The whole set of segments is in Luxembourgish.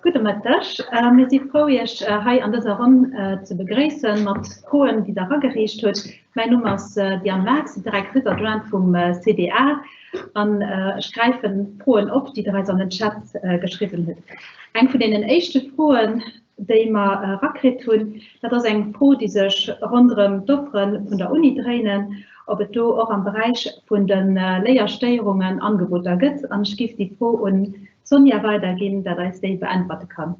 Gudde Mëtteg. Mir si frou, Iech hei an dëser Ronn ze begréissen mat Froen, déi Der eragereecht hutt. Mäin Numm ass Diane Marx, sinn Directrice adjointe vum CDA an ech gräifen d'Froen op, déi Der eis an den Chat geschriwwen hutt. Eng vun deenen éischte Froen, déi mer erakritt hunn, dat ass eng Fro, déi sech ronderëm d'Offere vun der Uni dréinen, ob et do och am Beräich vun de Léierstéierungen Angeboter gëtt. An ech géif déi Fro un d'Sonja weiderginn, dat eis déi beäntwerte kann.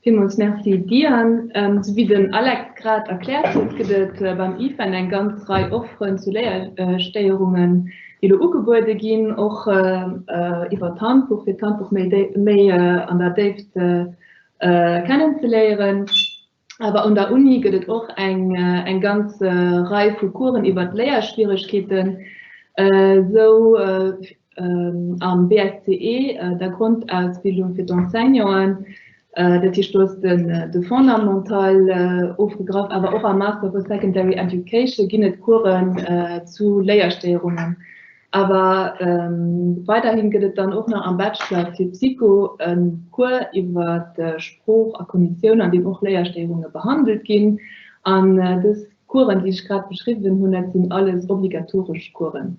Villmools Merci Diane. Sou wéi den Alex grad erkläert huet, gëtt et beim IFEN eng ganz Rei Offeren zu Léierstéierungen, déi elo ugebuede ginn, och iwwer d'Handbuch, fir d'Handbuch méi an der Déift kennenzeléieren. Awer un der Uni gëtt et och eng ganz Rei vu Coursen iwwer d'Léierschwieregkeeten, esou am BSCE, der Grondausbildung fir d'Enseignanten, dat heescht do ass de Fondamental ofgegraff, awer och am Master for Secondary Education ginn et Coursen zu Léierstéierungen. Awer weiderhin gëtt et dann och nach am Bachelor fir Psycho e Cours iwwer Sprooch a Kognitioun, an deem och Léierstéierunge behandelt ginn. An dës Coursen, déi ech grad beschriwwen hunn, dat sinn alles obligatoresch Coursen.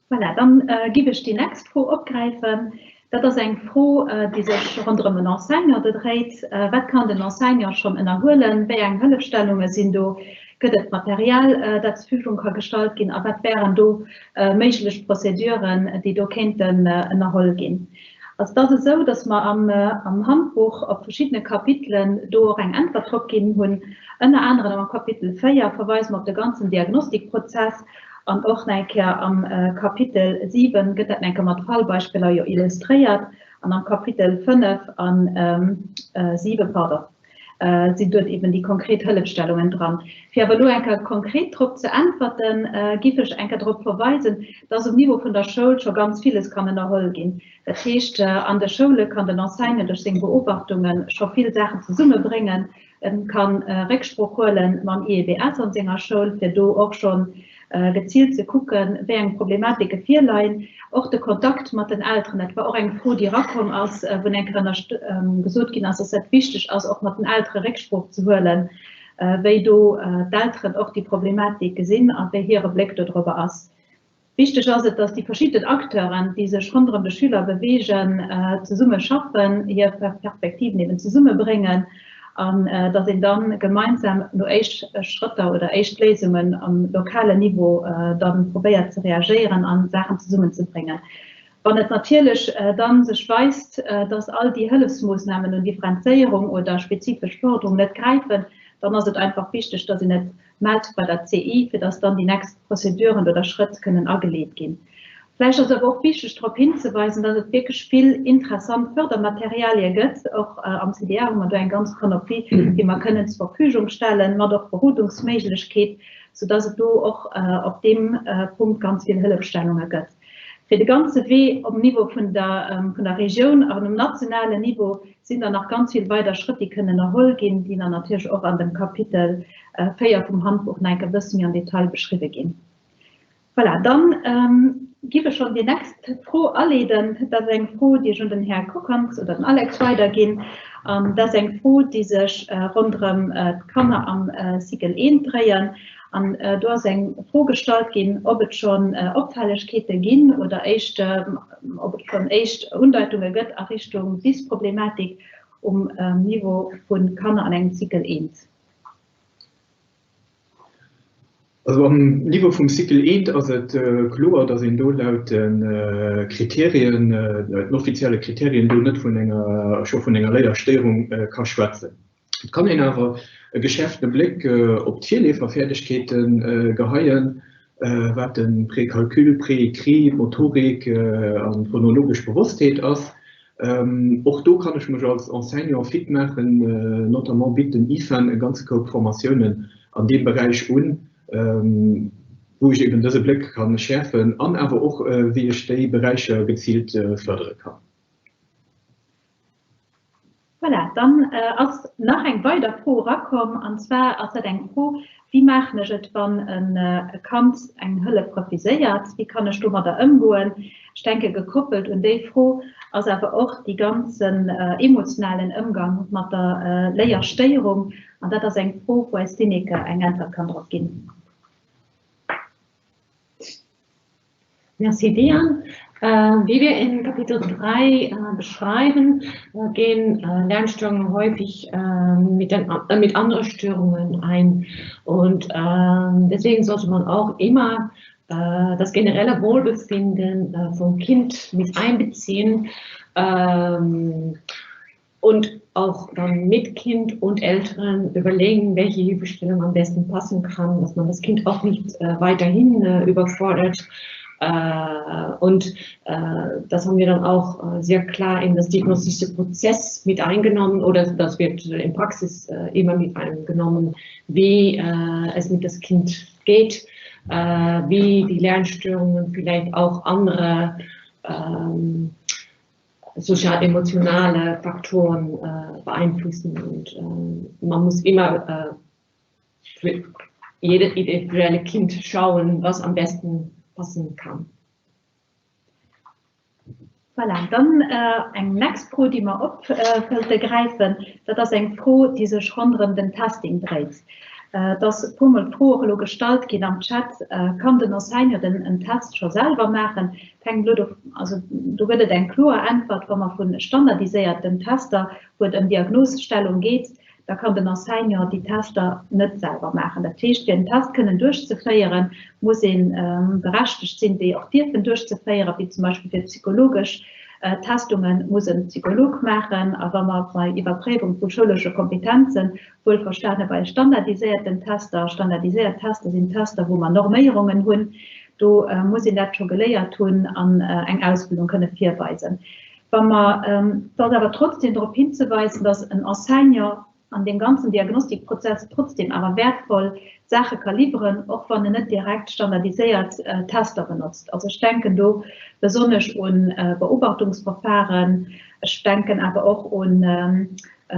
Voilà, dann giff ech déi next Fro opgräifen. Dat ass eng Fro, déi sech ronderëm en Enseignant dréit. Wat kann den Enseignant schonn ënnerhuelen? Wéi eng Hëllefstellunge sinn do? Gëtt et Material, dat zur Verfügung ka gestallt ginn? A wat wären do méiglech Prozeduren, déi do kéinten ënnerholl ginn? Also et ass esou, datt mer am Handbuch op verschiddene Kapitelen do och eng Äntwert drop ginn hunn. Ënner anerem am Kapitel 4 verweise mer op de ganzen Diagnostikprozess An och nach eng Kéier am Kapitel 7 gëtt dat nach eng Kéier mat Fallbeispiller jo illustréiert. An am Kapitel 5 a 7, pardon, sinn duert eben déi konkret Hëllefstellungen dran. Fir awer elo eng Kéier konkret drop ze äntwerten, giff ech eng Kéier drop verweisen, dass um Niveau vun der Schoul scho ganz villes kann ënnerholl ginn. Dat heescht, an de Schoule kann den Enseignant duerch seng Beobachtunge scho vill Saachen zesummebréngen, En kann Récksprooch huelen mam IEBS an senger Schoul, fir do och schonn geziilt ze kucken, wéi eng Problematike virleien. Och de Kontakt mat den Elteren, dat war och eng Fro, déi erakomm ass, wou eng Kéier gesot ginn ass, dass dat wichteg ass, och mat den Eltere Récksprooch ze huelen, wéi do d'Elteren och déi Problematik gesinn a wéi hire Bléck dodrobber ass. Wichteg ass et, dass déi verschidden Acteuren, déi sech ronderëm de Schüler beweegen, zesumme schaffen, hir Perspektiven eben zesummebréngen an dass een dann gemeinsam no éischt Schrëtter oder éischt Léisungen am lokalen Niveau dann probéiert ze reagéieren an Saachen zesummenzebréngen. Wann et natierlech dann sech weist, dass all déi Hëllefsmoossnamen un Differenzéierung oder spezifesch Forderung net gräifen, dann ass et einfach wichteg, dass een et mellt bei der CI, fir dass dann déi nächst Prozeduren oder Schrëtt kënnen ageleet ginn. Vläicht ass et awer och wichteg drop hinzeweisen, dass et wierklech vill interessant Fördermaterialie gëtt. Och am CDA hu mer do eng ganz Panoplie, déi mer kënnen zur Verfügung stellen, mat och Berodungsméiglechkeet, soudass et do och op deem Punkt ganz vill Hëllefstellunge gëtt. Fir de ganze Wee um Niveau vun der Regioun an um nationalen Niveau sinn dann nach ganz vill weider Schrëtt, déi kënnen ënnerholl ginn, déi dann natierlech och an dem Kapitel 4 vum Handbuch nach eng Kéier e bësse méi am Detail beschriwwe ginn. Voilà, dann giff ech schonn déi nächst Fro aleeden. Dat ass eng Fro, déi ech un den Här Kockhans oder den Alex weiderginn. An dat ass eng Fro, déi sech ronderëm d'Kanner am Cycle 1 dréien. An do ass eng Fro gestallt ginn, ob et schonn Opfällegkeete ginn oder éischt, ob et schonn éischt Undeitunge gëtt a Richtung Dysproblematik um Niveau vu Kanner an engem Cycle 1. Also am Niveau vum Cycle 1 ass et kloer, datt een do laut de Kriterien, laut den offizielle Kriterien do net vun enger, scho vun enger Léierstéierung ka schwätzen. Et kann een awer e geschärfte Bléck op d'Virleeferfäerdegkeete geheien, wat de Précalcul, Préécrit, d'Motorik an d'phonologesch Bewosstheet ass. Och do kann ech mech als Enseignant fit maachen, notamment bitt den IFEN e ganze Koup Formatiounen an deem Beräich un, wou ech eben dëse Bléck ka schäerfen an awer och wéi ech déi Beräicher geziilt fërdere kann. Voilà, dann ass nach eng weider Fro erakomm, an zwar ass dat eng Fro, Wéi maachen ech et, wann e Kand eng Hëllef refuséiert? Wéi kann ech domadder ëmgoen? Ech denke gekoppelt un déi Fro ass awer och dee ganzen emotionalen Ëmgang mat der Léierstéierung, an dat ass eng Fro, wou eis Dineke eng Äntwert kann drop ginn. Merci Diane. Wie wir in Kapitel 3 beschreiben, gehen Lernstörungen häufig mit, den, mit anderen Störungen ein. Und deswegen sollte man auch immer das generelle Wohlbefinden vom Kind mit einbeziehen und auch dann mit Kind und Eltern überlegen, welche Hilfestellung am besten passen kann, dass man das Kind auch nicht äh, weiterhin äh, überfordert. Äh, und äh, das haben wir dann auch äh, sehr klar in das diagnostische Prozess mit eingenommen oder das wird in Praxis äh, immer mit eingenommen, wie äh, es mit das Kind geht, äh, wie die Lernstörungen vielleicht auch andere ähm, sozial-emotionale Faktoren äh, beeinflussen und äh, man muss immer äh, für jedes individuelle Kind schauen, was am besten passen kann. Voilà, dann äh, eng next Fro, déi mer op äh, wëlte gräifen, dat ass eng Fro, déi sech ronderëm den Testing dréit. Äh, et ass e puermol d'Fro och elo gestallt ginn am Chat, äh, kann den Enseignant den en Test scho selwer maachen? Hänkt elo dov-, also do gëtt et eng kloer Äntwert, wa mer vu standardiséierten Tester, wou et ëm Diagnosestellung geet, da kann den Enseignant déi Tester net selwer maachen. Dat heescht, fir en Test kënnen duerchzeféieren, muss ee berechtegt sinn, déi och dierfen duerchzeféieren, wéi zum Beispill fir psychologesch Testungen muss e Psycholog maachen. A wa mer bei Iwwerpréiwung vu schoulesche Kompetenzen, wuelverstane bei standardiséierten Tester, standardiséiert Tester sinn Tester, wou mer Norméierungen hunn, Do muss een dat scho geléiert hunn an eng Ausbildung kënne virweisen. Wa mer, et ass awer trotzdem drop hinzeweisen, dass en Enseignant an deem ganzen Diagnostikprozess trotzdem awer wäertvoll Saache ka liwweren, och wann en net direkt standardiséiert Tester benotzt. Also ech denken do besonnesch u Beobachtungsverfahren, ech denken awer och un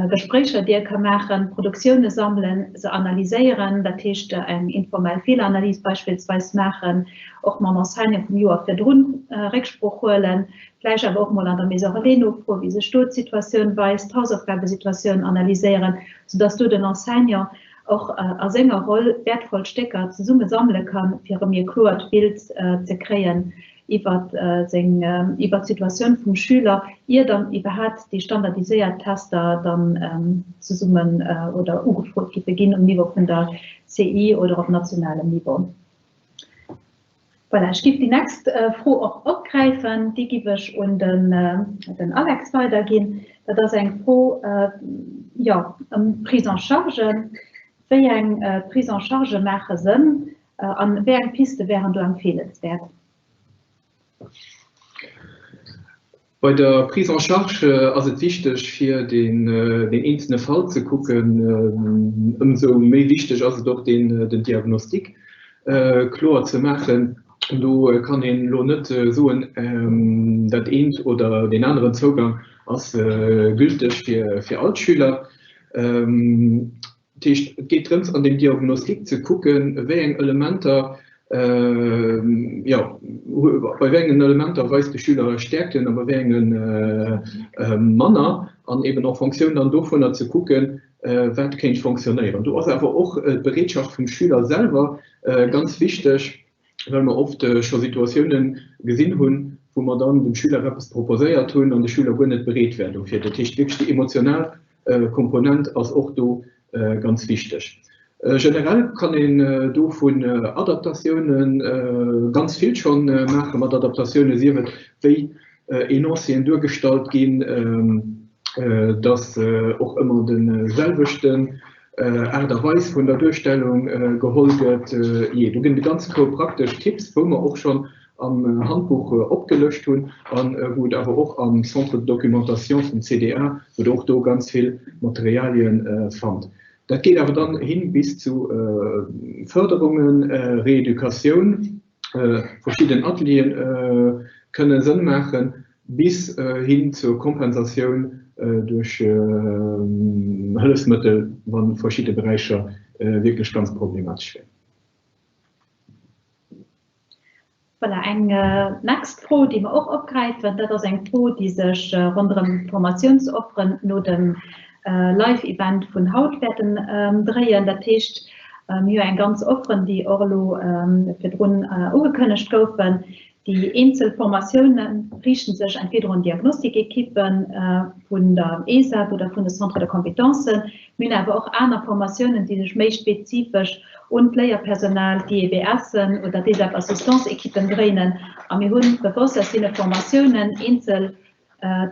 Gespréicher, déi e ka maachen, Produktioune sammelen, se analyséieren, dat heescht eng informell Feeleranalys beispillsweis maachen, och mam Enseignant vum Joer virdrun Récksprooch huelen, vläicht awer och mol an der Maison relais nofroen, wéi sech do d'Situatioun weist, d'Hausaufgabesituatioun analyséieren, soudass do den Enseignant och a senger Roll wäertvoll Stécker zesumme sammele kann, fir erëm e kloert Bild ze kréien iwwer seng, iwwer d'Situatioun vum Schüler, ier dann iwwerhat déi standardiséiert Tester dann zesummen oder ugefrot giffe ginn um Niveau vun der CI oder op nationalem Niveau. Voilà, ech giff déi nächst Fro och opgräifen. Déi giff ech un den, den Alex weiderginn. Dat ass eng Fro, jo, ëm d'Prise en charge. Wéi eng Prise en charge maache Sënn? An wéi eng Piste wären do empfeelenswäert? Bei der Prise en charge ass et wichteg, fir den eenzelne Fall ze kucken. Ëmsou méi wichteg ass et och, den Diagnostic kloer ze maachen. Do kann een elo net soen, dat eent oder deen aneren Zougang ass gülteg fir all d'Schüler. Dat heescht, et geet drëms, an deem Diagnostic ze kucken, wéi eng Elementer, jo, bei wéi engen Elementer weist de Schüler Stäerkten a bei wéi enge manner, an eben en fonction dann dovunner ze kucken, wat kéint fonctionnéieren. Do ass awer och d'Bereetschaft vum Schüler selwer ganz wichteg, well mer oft scho Situatiounen gesinn hunn, wou mer dann dem Schüler eppes proposéiert hunn an de Schüler guer net bereet war dofir. Dat heescht wierklech déi emotional Komponent ass och do ganz wichteg. Generell kann een do vun Adaptatioune ganz vill scho maache mat Adaptatioune, sief et wéi Enoncéen duergestallt ginn, dass och ëmmer de selwechten Aart a Weis vun der Duerstellung geholl gëtt. Jee, do ginn et e ganze Koup praktesch Tipps, wou mer och schonn am Handbuch opgelëscht hunn a wou et awer och am Centre de documentation vum CDA, wou Der och do ganz vill Materialie fannt. Dat geet awer dann hin bis zu Fërderungen, Rééducatioun, verschidden Atelieren kënne Sënn maachen, bis hin zur Kompensatioun. duerch Hëllefsmëttel, wa verschidde Beräicher wierklech ganz problematesch wären. Voilà, eng next Fro, déi mer och opgräifen, dat ass eng Fro, déi sech ronderëm d'Formatiounsofferen no dem Live-Event vun haut wäerten dréien. Dat heescht, mir hu eng ganz Offeren, déi och elo virdrun ugekënnegt goufen. Déi eenzel Formatioune riichte sech entweder un Diagnostikekippe vun der ESAP oder vun de Centres de compétences. Mir hunn awer och aner Formatiounen, déi sech méi spezifesch un d'Léierpersonal, d'IEBSen oder d'ESAP-Assistance-Ekippen dréinen. A mir hu bewosst aus deene Formatiounen eenzel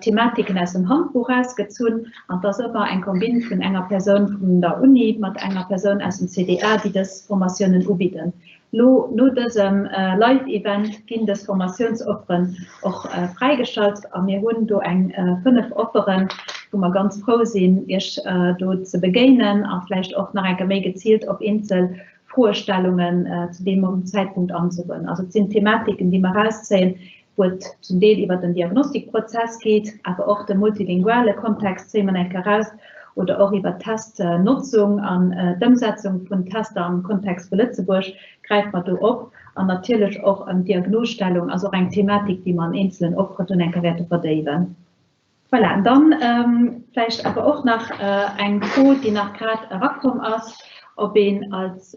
Thematiken aus dem Handbuch erausgezunn. An et ass ëmmer eng Combine vun enger Persoun vun der Uni mat enger Persoun aus dem CDA, déi dës Formatiounen ubidden. Lo no dësem Live-Event ginn dës Formatiounsofferen och fräigeschalt a mir hunn do eng 5 Offeren, wou mer ganz frou sinn, Iech do ze begéinen a vläicht och nach eng Kéier méi geziilt op eenzel Froestellungen zu deem Zäitpunkt anzegoen. Also et sinn Thematiken, déi mer erauszéien, wou et zum Deel iwwert den Diagnostikprozess geet, awer och de multilinguale Kontext zéie mer eng Kéier eraus, oder och iwwert d'Testnotzung an d'Ëmsetzung vun Tester am Kontext vu Lëtzebuerg gräife mer do op. An natierlech och ëm d'Diagnosstellung ass och eng Thematik, déi mer an eenzelen Offeren dunn eng Kéier wäerte verdéiwen. Voilà, an dann vläicht awer och nach eng Fro, déi nach grad erakomm ass, ob een als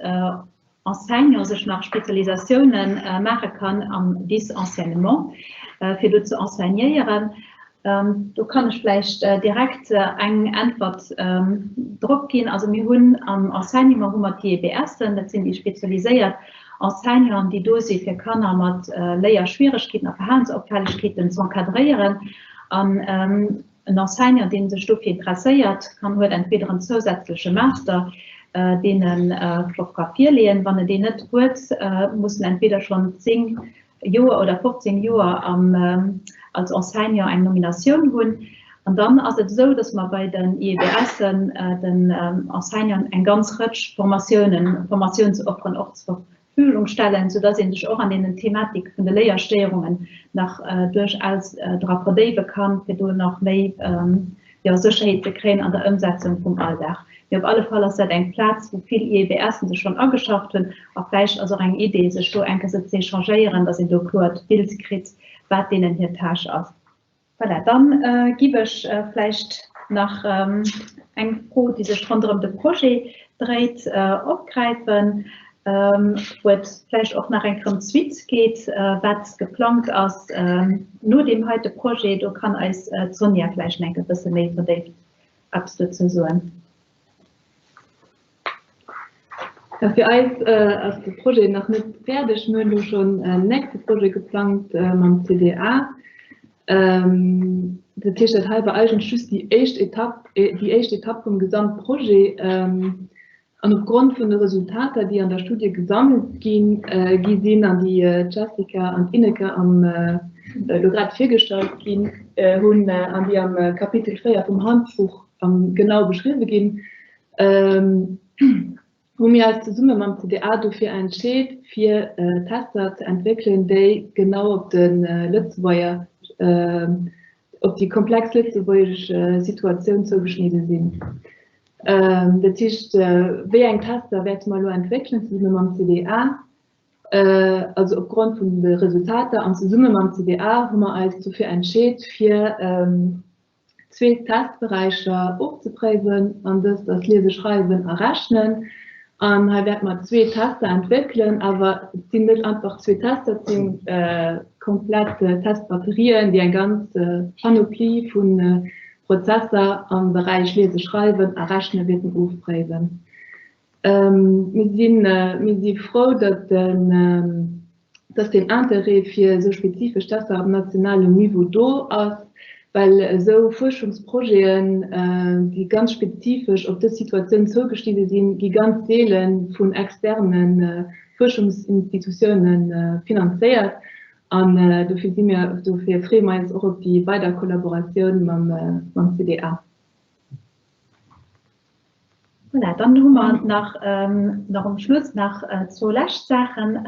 Enseignant sech nach Spezialisatiounen maache kann am DIS-Enseignement, fir do ze enseignéieren. Do kann ech vläicht direkt eng Äntwert drop ginn. Also mir hunn am Enseignement hu mer d'IEBSen, dat sinn déi spezialiséiert Enseignanten, déi do si fir Kanner mat Léierschwieregkeeten a Verhalensopfällegkeeten z'encadréieren. An en Enseignant, dee sech dofir interesséiert, kann huet entweder en zousätzleche Master, deen e och ka virleeën. Wann en deen net huet, muss en entweder schonn 10 Joer oder 15 Joer als Enseignant eng Nominatioun hunn. An dann ass et esou, dass mer bei den IEBSen den Enseignanten eng ganz Rëtsch Formatiounen, Formatiounsofferen och zur Verfügung stellen, soudass ee sech och an deenen Thematik vun de Léierstéierungen nach duerchaus dra verdéiwe kann, fir do nach méi, jo, Sécherheet ze kréien an der Ëmsetzung vum Alldag. Mee op alle Fall ass dat eng Plaz, wou vill IEBSen sech schonn ageschafft hunn. A vläicht ass och eng Idee, sech do eng Kéier ze échangéieren, dass een do e kloert Bild kritt, wat deenen hir Tâche ass. Voilà, dann giff ech vläicht nach eng Fro, déi sech ronderëm de Projet dréit, opgräifen, wou et vläicht och nach eng Kéier ëm d'Suite geet, wat geplangt ass no deem heite Projet. Do kann eis d'Sonja vläicht nach eng Kéier e bësse méi verdéift eppes dozou soen. Ja, fir eis ass de Projet nach net fäerdeg. Mir hunn elo schonn en nächste Projet geplangt mam CDA. Dat heescht, dat hei war eigentlech just déi éischt Etapp, déi éischt Etapp vum Gesamtprojet. An opgrond vun de Resultater, déi an der Studie gesammelt ginn, gi sinn an déi d'Jessica an d'Ineke am elo grad virgestallt ginn hunn an déi am Kapitel 4 vum Handbuch genau beschriwwe ginn, hu mir eis zesumme mam CDA dofir entscheet, fir Tester ze entwéckelen, déi genau op de Lëtzebuerger, op déi komplex lëtzebuergesch Situatioun zougeschnidde sinn. Dat heescht, wéi eng Tester wäerte mer elo entwéckelen zesumme mam CDA? Also opgrond vun de Resultater an zesumme mam CDA hu mer eis dofir entscheet, fir zwee Testberäicher ofzepréiwen, an dëst ass Liese, Schreiwen a Rechnen. An hei wäerte mer zwee Tester entwéckelen, awer et sinn net einfach zwee Tester, et si komplett Testbatterien, déi eng ganz Panoplie vu Prozesser am Beräich Liese, Schreiwen a Rechne wäerten ofpréiwen. Mir sinn, mir si frou, datt den, datt den Interêt fir esou spezifesch Tester op nationalem Niveau do ass, well esou Fuerschungsprojeten, déi ganz spezifesch op dës Situatioun zougeschnidde sinn, gi ganz seele vun externe Fuerschungsinstitutiounen finanzéiert. An dofir si mir, dofir freeë mer eis och op déi weider Kollaboratioun mam, mam CDA. Voilà, dann hu mer nach, nach um Schluss nach zwou lescht Saachen.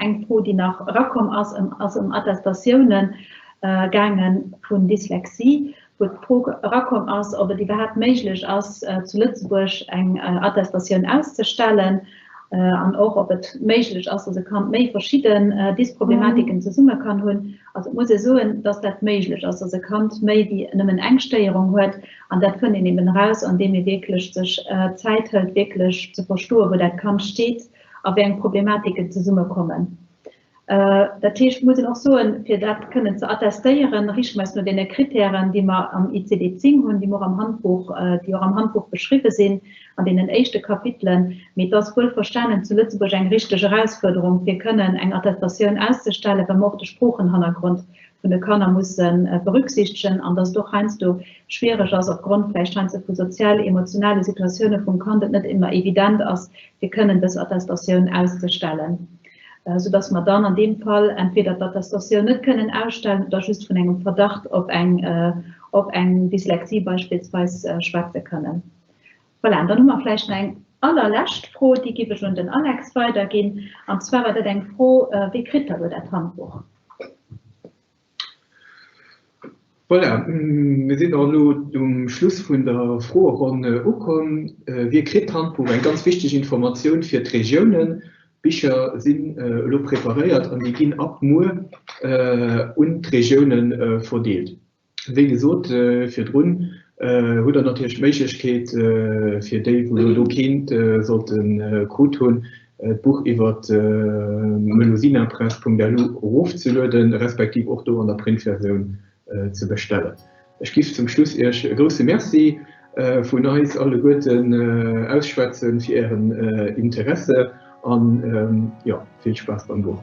Eng Fro, déi nach erakomm ass, ass ëm Attestatiounen gaange vun Dyslexie. wou d'Fro erakomm ass, ob et iwwerhaapt méiglech ass, zu Lëtzebuerg eng Attestatioun auszestellen an och, ob et méiglech ass, dass e Kand méi verschidden Dysproblematiken zesumme kann hunn. Also et muss ee soen, dass dat méiglech ass, dass e Kand méi wéi nëmmen eng Stéierung huet. An dat fënnt een eben eraus, andeem ee wierklech sech Zäit hëlt, wierklech ze verstoen, wou dat Kand steet a wéi eng Problematiken zesummekommen. Dat heescht, muss een och soen, fir dat kënnen ze attestéieren, riichte mer eis no deene Kritären, déi mer am ICD 10 hunn, déi mer och am Handbuch, déi och am Handbuch beschriwwe sinn an deenen éischte Kapitelen. Mee et ass wuelverstanen zu Lëtzebuerg eng richteg Erausfuerderung, fir kënnen eng Attestatioun auszestellen, well mer och de Sproochenhannergrond vun de Kanner musse berücksichtegen an dass et och heiansdo schwiereg ass, opgrond vläicht heiansdo vu sozial-emotionale Situatioune vum Kand, et net ëmmer evident ass, fir kënnen dës Attestatioun auszestellen. soudass mer dann an deem Fall entweder d'Attestatioun net kënnen ausstellen oder just vun engem Verdacht op eng, op eng Dyslexie beispillsweis schwätze kënnen. Voilà, an dann hu mer vläicht nach eng allerlescht Fro, déi giff ech un den Alex weiderginn. An zwar war dat eng Fro, Wie kritt da elo dat Handbuch? Voilà, mir sinn och elo um Schluss vun der Froeronn ukomm. Wie kritt d'Handbuch? Eng ganz wichteg Informatioun fir d'Regiounen, D'Bicher sinn elo preparéiert an déi ginn ab muer un d'Regioune verdeelt. Wéi gesot virdrun, hutt Der natierlech d'Méiglechkeet, fir déi, wou elo do keent sollte krut hunn, d'Buch iwwer melusinapress.lu erofzelueden, respektiv och do an der Printversioun ze bestellen. Ech giff zum Schluss Iech e grousse Merci vun eis alleguerten ausschwätzen fir Ären Interesse an jo, vill Spaass beim Buch.